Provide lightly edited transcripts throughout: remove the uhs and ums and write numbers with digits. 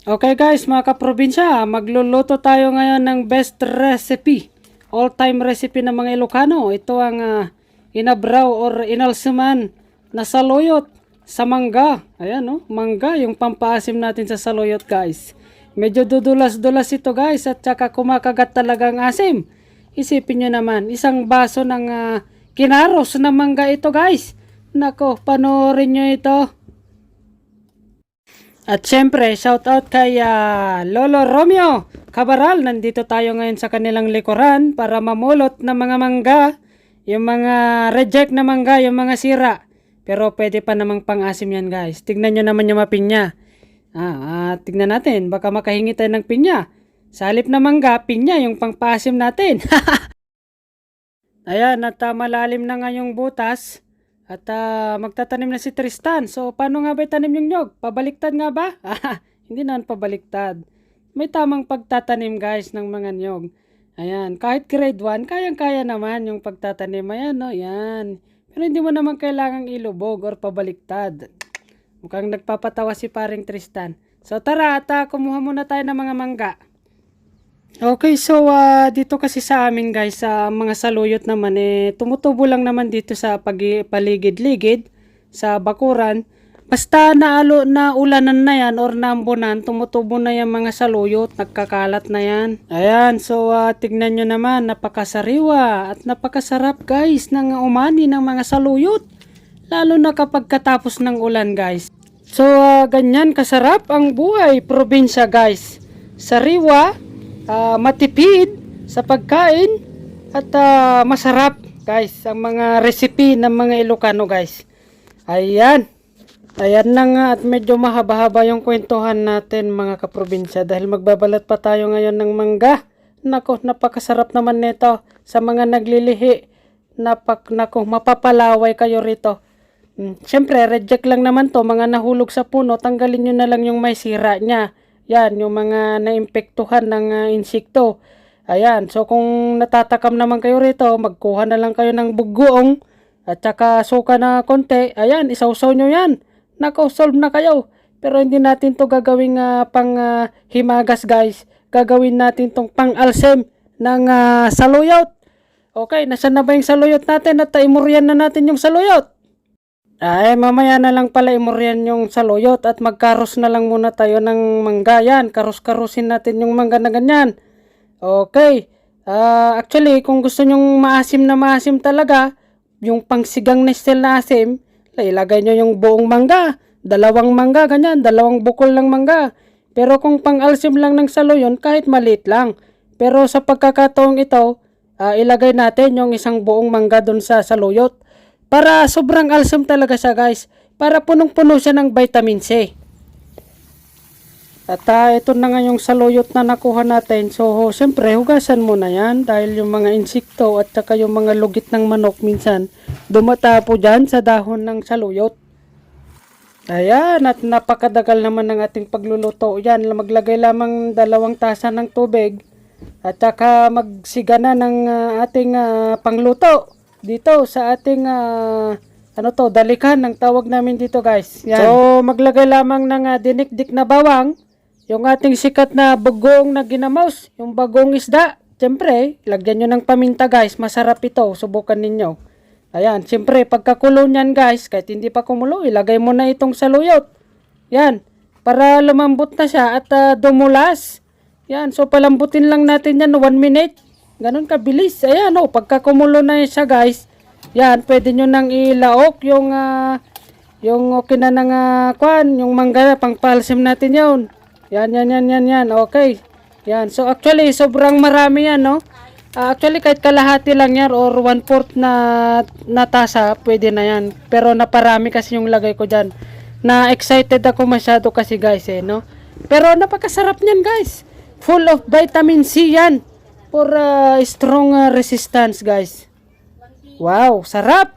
Okay guys, mga kaprobinsya, magluluto tayo ngayon ng best recipe, all-time recipe ng mga Ilocano. Ito ang inabraw or inalsuman na saluyot sa mangga. Ayan, no? Mangga, yung pampaasim natin sa saluyot guys. Medyo dudulas-dulas ito guys, at saka kumakagat talagang asim. Isipin nyo naman, isang baso ng kinaros na mangga ito guys. Nako, panoorin nyo ito. At syempre, shoutout kay Lolo Romeo Cabaral. Nandito tayo ngayon sa kanilang likuran para mamulot ng mga mangga. Yung mga reject na mangga, yung mga sira. Pero pwede pa namang pang-asim yan guys. Tignan nyo naman yung mapinya. Tignan natin, baka makahingi tayo ng pinya. Sa halip na mangga, pinya yung pang-paasim natin. Ayan, at malalim na nga yung butas. At magtatanim na si Tristan. So, paano nga ba itanim yung nyog? Pabaliktad nga ba? Hindi naman pabaliktad. May tamang pagtatanim guys ng mga nyog. Ayan, kahit grade 1, kayang-kaya naman yung pagtatanim. Ayan, no? Yan. Pero hindi mo naman kailangang ilubog or pabaliktad. Mukhang nagpapatawa si paring Tristan. So, tara at kumuha muna tayo ng mga mangga. Okay, so dito kasi sa amin guys, sa mga saluyot naman tumutubo lang naman dito sa paligid-ligid sa bakuran. Basta na ulanan na yan or naambunan, tumutubo na yung mga saluyot, nagkakalat na yan. Ayan, so tignan nyo naman, napakasariwa at napakasarap guys ng umani ng mga saluyot. Lalo na kapag katapos ng ulan guys. So ganyan kasarap ang buhay probinsya guys. Sariwa, matipid sa pagkain at masarap guys ang mga recipe ng mga Ilocano guys. Ayan na nga, at medyo mahaba-haba yung kwentuhan natin mga kaprobinsya dahil magbabalat pa tayo ngayon ng mangga. Nako, napakasarap naman nito sa mga naglilihi. Nako, mapapalaway kayo rito. Siyempre reject lang naman to, mga nahulog sa puno, tanggalin nyo na lang yung may sira nya. Yan, yung mga naimpektuhan ng insekto. Ayan, so kung natatakam naman kayo rito, magkuha na lang kayo ng bugoong at saka suka na konti. Ayan, isawsaw nyo yan. Nako, solve na kayo. Pero hindi natin to gagawing pang himagas guys. Gagawin natin tong pang alsem ng saluyot. Okay, nasa na ba yung saluyot natin at imuryan na natin yung saluyot? Mamaya na lang pala imuryan yung saluyot at magkaros na lang muna tayo ng mangga. Yan, karos-karusin natin yung mangga na ganyan. Okay. Actually, kung gusto nyong maasim talaga, yung pangsigang na style na asim, ilagay nyo yung buong mangga. Dalawang mangga, ganyan. Dalawang bukol ng mangga. Pero kung pang-alsim lang ng saluyot, kahit maliit lang. Pero sa pagkakataong ito, ilagay natin yung isang buong mangga dun sa saluyot. Para sobrang alsam talaga siya guys. Para punong-puno siya ng vitamin C. At ito na nga yung saluyot na nakuha natin. So siyempre hugasan mo na yan. Dahil yung mga insekto at saka yung mga lugit ng manok minsan dumatapo dyan sa dahon ng saluyot. Ayan, at napakadagal naman ng ating pagluluto. Yan, maglagay lamang 2 tasa ng tubig. At saka magsiga na ng ating pangluto. Dito sa ating dalikan ng tawag namin dito guys. Yan. So maglagay lamang ng dinikdik na bawang, yung ating sikat na bagong na ginamaus, yung bagong isda. Siyempre, lagyan nyo ng paminta guys, masarap ito, subukan ninyo. Ayan, siyempre pagkakulo nyan guys, kahit hindi pa kumulo, ilagay mo na itong saluyot. Yan, para lumambot na siya at dumulas. Yan, so palambutin lang natin yan 1 minute. Ganon kabilis. Ayan, pagka kumulo na siya guys, yan, pwede nyo nang ilaok yung okay na ng yung mangga, pang palsim natin yun. Yan. Okay. Yan, so actually, sobrang marami yan, no? Actually, kahit kalahati lang yan or 1/4 na tasa, pwede na yan. Pero naparami kasi yung lagay ko dyan. Na-excited ako masyado kasi guys, no? Pero napakasarap niyan guys. Full of vitamin C yan. For strong resistance guys. Wow, sarap.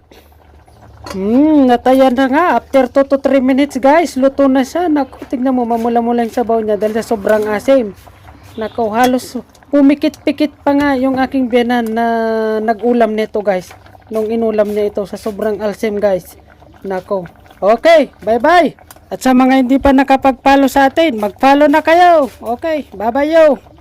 Natayan na nga. After 2 to 3 minutes guys, luto na siya. Naku, tignan mo, mamula-mula yung sabaw niya dahil sa sobrang asim. Naku, halos pumikit-pikit pa nga yung aking biyanan na nag-ulam nito guys. Nung inulam niya ito sa sobrang alsim guys. Naku. Okay, bye-bye. At sa mga hindi pa nakapag-follow sa atin, mag-follow na kayo. Okay, bye-bye yo.